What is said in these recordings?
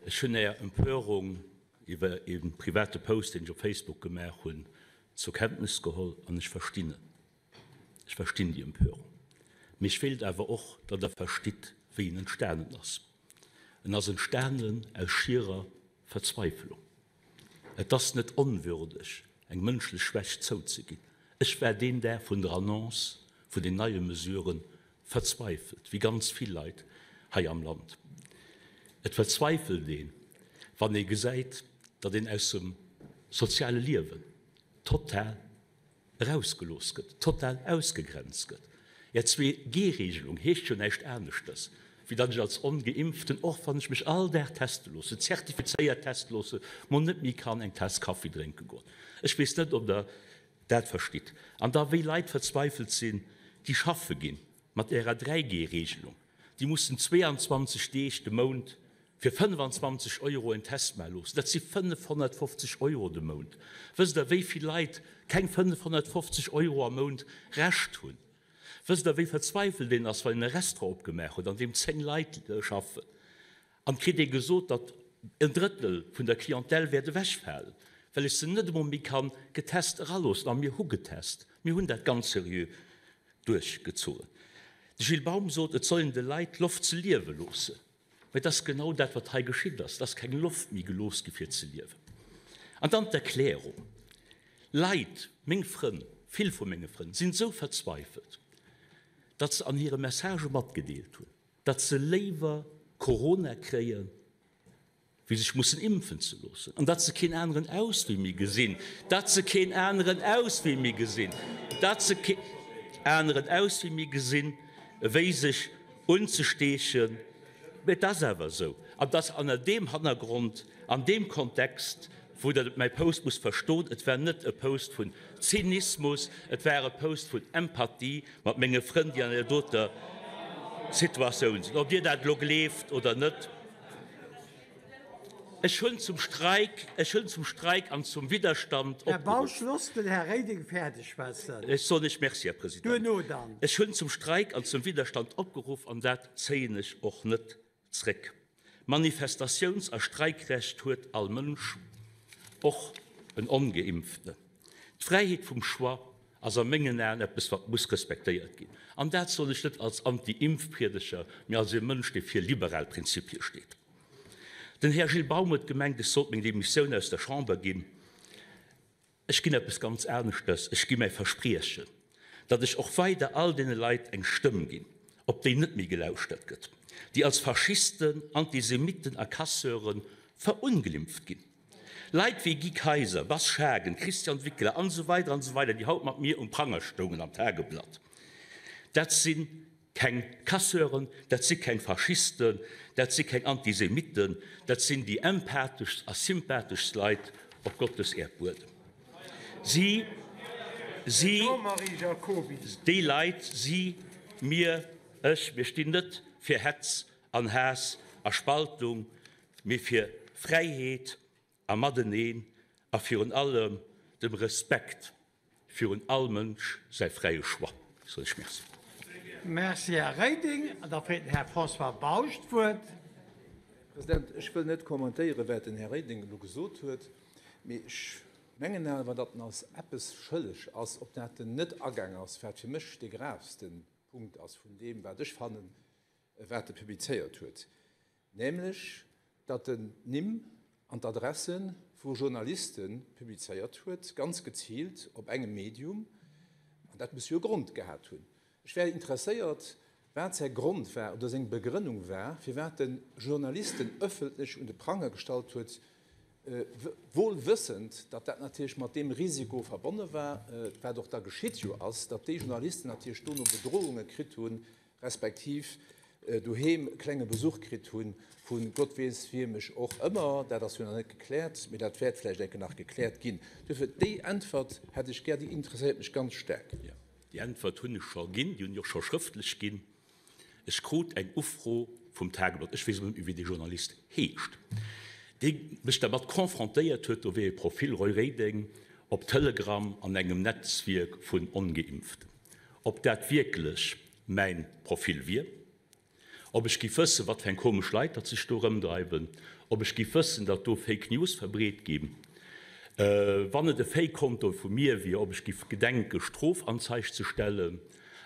Ech hunn Är Empörung iwwer ee private Post, deen ech op Facebook gemaach hunn, zur Kenntnis geholl an ech verstinn en. Ech verstinn déi Empörung. Mee ech wéilt awer och, datt Der verstitt, wéi en entstanen ass. En ass entstanen aus schierer Verzweifelung. Et ass net onwürdeg, eng mënschlech Schwächt zouzeginn. Ech war deen Dag vun der Annonce vun den neie Mesuren verzweifelt, wéi ganz vill Leit hei am Land. Et verzweifelt een, wann ee gesäit, datt een aus dem soziale Liewen total erausgelooss gëtt, total ausgegrenzt gëtt. Är Zwee-G-Regelung heescht jo näischt aneschters, wéi datt ech als Ongeimpften, och wann ech mech all Dag teste loosse, zertifizéiert teste loosse, mol net méi kann eng Taass Kaffi drénke goen. Ech weess net, ob Der dat verstitt. An da wéi Leit verzweifelt sinn, déi schaffe ginn mat Ärer 3G-Regelung, déi mussen 22 Deeg de Mount fir 25 Euro en Test maache loossen. Dat si 550 Euro de Mount. Wësst Der, wéi vill Leit keng 550 Euro am Mount Rescht hunn? Wësst Der, wéi verzweifelt een ass, wann een e Restaurant opgemaach huet, an deem 10 Leit schaffen, an et kritt ee gesot, datt en Drëttel vun der Clientèle wäert ewechfalen, well ech se net emol méi kann getest eraloossen? A mir hu getest, mir hunn dat ganz seriö duerchgezogen. De Gilles Baum sot, et soll een de Leit d'Loft ze liewe loossen. Mä et ass genau dat, wat hei geschitt ass. Et ass keng Loft méi gelooss gi fir ze liewen. An dann d'Erklärung, Leit, meng Frënn, vill vu menge Frënn sinn esou verzweifelt, datt se an hire Messagë matgedeelt hunn, datt se léiwer Corona kréien, wéi sech mussen impfen ze loossen, an datt se keen aneren Auswee méi gesinn, datt se keen aneren Auswee méi gesinn, datt se keen aneren Auswee méi gesinn, ewéi sech unzesteechen. Mä et ass awer esou, an et ass ënner deem Hannergrond, an deem Kontext, wou Der mäi Post musst verstoen, et war net e Post vun Zynismus, et war e Post vun Empathie mat menge Frënn, déi an där doter Situatioun sinn, ob Dir dat elo gleeft oder net. Ech hunn zum Streik, ech hunn zum Streik an zum Widderstand Här Bausch, loosst den Här Reding fäerdeg schwätzen. Ech soen lech Merci, Här President. Duerno dann. Ech hunn zum Streik an zum Widderstand opgeruff an dat zéien ech och net zréck. Manifestatiouns a Streikrecht huet all Mënsch, och en Ongeimpften. D'Fräiheet vum Choix ass a mengen Aen eppes, wat muss respektéiert ginn. An dat soen ech net als Anti-Impfpriedeger, mee als e Mënsch, dee fir liberal Prinzipie steet. Den Här Gilles Baum huet gemengt, ech sollt meng Demissioun aus der Chamber ginn. Ech ginn eppes ganz aneschters, ech gi mäi Verspriechen, datt ech och weider all deene Leit eng Stëmm ginn, op déi net méi gelauschtert gëtt, déi als Faschisten, Antisemitten a Casseure verunglimpft ginn. Leit wéi Guy Kaiser, Bas Schagen, Christian Wickler an esou weider an esou weider, déi haut mat mir um Pranger stoungen am Tageblatt, dat si keng Casseuren, dat si keng Faschisten, dat si keng Antisemitten, dat sinn déi empatheschst a sympatheschst Leit op Gottes Äerdbuedem. Si, si, déi Leit, si, mir, ech, mir stinn net fir Hetz an Haass a Spaltung, mee fir Fräiheet a Mateneen a virun allem dem Respekt virun all Mënsch säi fräie Choix, soen ech Merci. Merci, Här Reding. An da freet den Här François Bausch d'Wuert. Här President, ech wëll net kommentéieren, wat den Här Reding elo gesot huet, mee ech mengen awer, datt en eis eppes schëlleg ass, op dat en net agaang ass, wat fir mech dee gravste Punkt ass vun deem, wat ech fannen, wat e publizéiert huet, nämlech datt en d'Nimm an d'Adresse vu Journaliste publizéiert huet, ganz geziilt op engem Medium, an dat muss jo e Grond gehat hunn. Ech wär interesséiert, wat säi Grond war oder seng Begrënnung war, firwat en Journalisten ëffentlech un de Pranger gestallt huet, wuel wëssend, datt dat natierlech mat deem Risiko verbonne war, wat och da geschitt jo ass, datt déi Journalisten natierlech dono Bedrohunge kritt hunn, respektiv doheem klenge Besuch kritt hu vu Gott weess wiem ech och ëmmer. Dat ass jo nach net gekläert, mee dat wäert vläicht eng Kéier nach gekläert ginn. Duerfir, déi Äntwert hätt ech gär, déi interesséiert mech ganz staark. Jo, déi Äntwert hunn ech scho ginn, déi hunn ech och scho schrëftlech ginn. Ech krut eng Ufro vum Tageblatt, ech weess elo net méi, wéi dee Journalist heescht, dee mech dermat confrontéiert huet, do wier e Profil Roy Reding op Telegram an engem Netzwierk vun Ongeimpften. Ob dat wierklech mäin Profil wier? Ob ech giff wëssen, wat fir eng komesch Leit datt sech do erëmdreiwen. Ob ech giff wëssen, datt do Fake News verbreet ginn. Wann et e Fake-Konto vu mir wier, ob ech giff gedenke Strofanzeig ze stellen.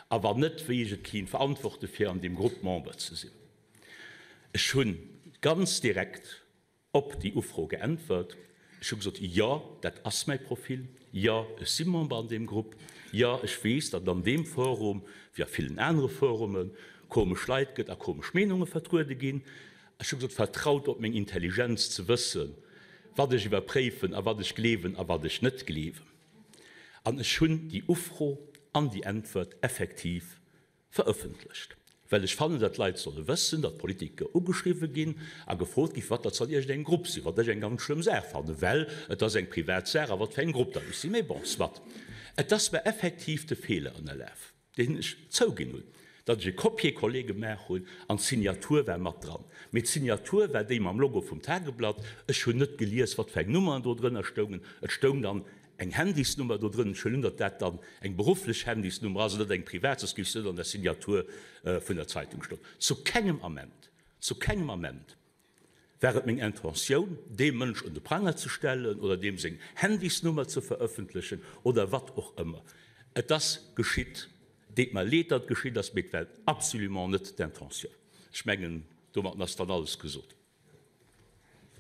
A wann net, wéi ech et kinnt verantworte fir an deem Grupp Member ze sinn. Ech hunn ganz direkt Op déi Ufro geäntwert. Ech hu gesot, Jo, dat ass mäi Profil. Jo, ech si Member an deem Grupp. Jo, ech weess, datt et an deem Forum, wéi a villen anere Forumen, komesch Leit gëtt a komesch Meenunge vertruede ginn. Ech hu gesot, Vertraut op meng Intelligenz ze wëssen, wat ech iwwerpréifen a wat ech gleewen a wat ech net gleewen. An ech hunn déi Ufro an déi Äntwert effektiv Verëffentlecht, well ech fannen, datt d'Leit solle wëssen, datt Politiker ugeschriwwe ginn a gefrot gi firwat datt se an iergendengem Grupp sinn, wat ech eng ganz schlëmm Saach fannen, well et ass eng privat Saach a wat fir engem Grupp datt ech sinn. Mee bon, soit. Et ass mer effektiv de Feeler ënnerlaf, deen ech zouginn hunn, datt ech e Copier-coller gemaach hunn an d'Signatur war mat dran. Mee d'Signatur war déi mam Logo vum Tageblatt. Ech hunn net gelies, wat fir eng Nummeren do drënner stoungen. Et stoung dann eng Handysnummer do drënn. Ech huelen un, datt dat dann eng berufflech Handysnummer ass an net eng privat, soss géif se net an der Signatur vun der Zeitung stoen. Zu kengem Ament, zu kengem Ament war et meng Intentioun, dee Mënsch un de Pranger ze stellen oder deem seng Handysnummer ze verëffentlechen oder wat och ëmmer. Et ass geschitt. Et deet mer leed, datt et geschitt ass, mee et war absolument net d'Intentioun. Ech mengen, domatten ass dann alles gesot.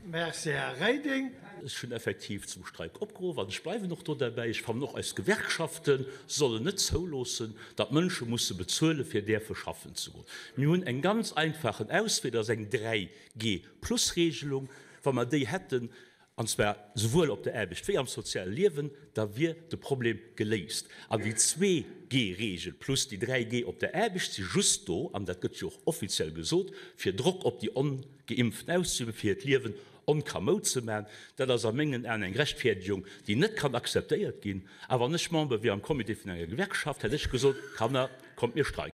Merci, Här Reding. Ech hunn effektiv zum Streik opgeruff an ech bleiwen och do derbäi. Ech fannen och, eis Gewerkschafte sollen net zouloossen, datt Mënsche musse bezuele fir däerfe schaffen ze goen. Mir hunn eng ganz einfachen Auswee, dat ass eng 3G-Plus-Regelung. Wa mer déi hätten, An zwar souwuel op der Aarbecht wéi am soziale Liewen, da wier de Problem geléist. An déi Zwee-G-Reegel plus déi 3G op der Aarbecht si just do, an dat gëtt jo och offiziell gesot, fir Drock op déi Ongeimpften auszeüben, fir hiert Liewen onkamoud ze maachen. Dat ass a mengen Aen eng Rechtfäerdegung, déi net kann akzeptéiert ginn. A wann ech Member wier am Comité vun enger Gewerkschaft, hätt ech gesot, Kanner, kommt mir streiken.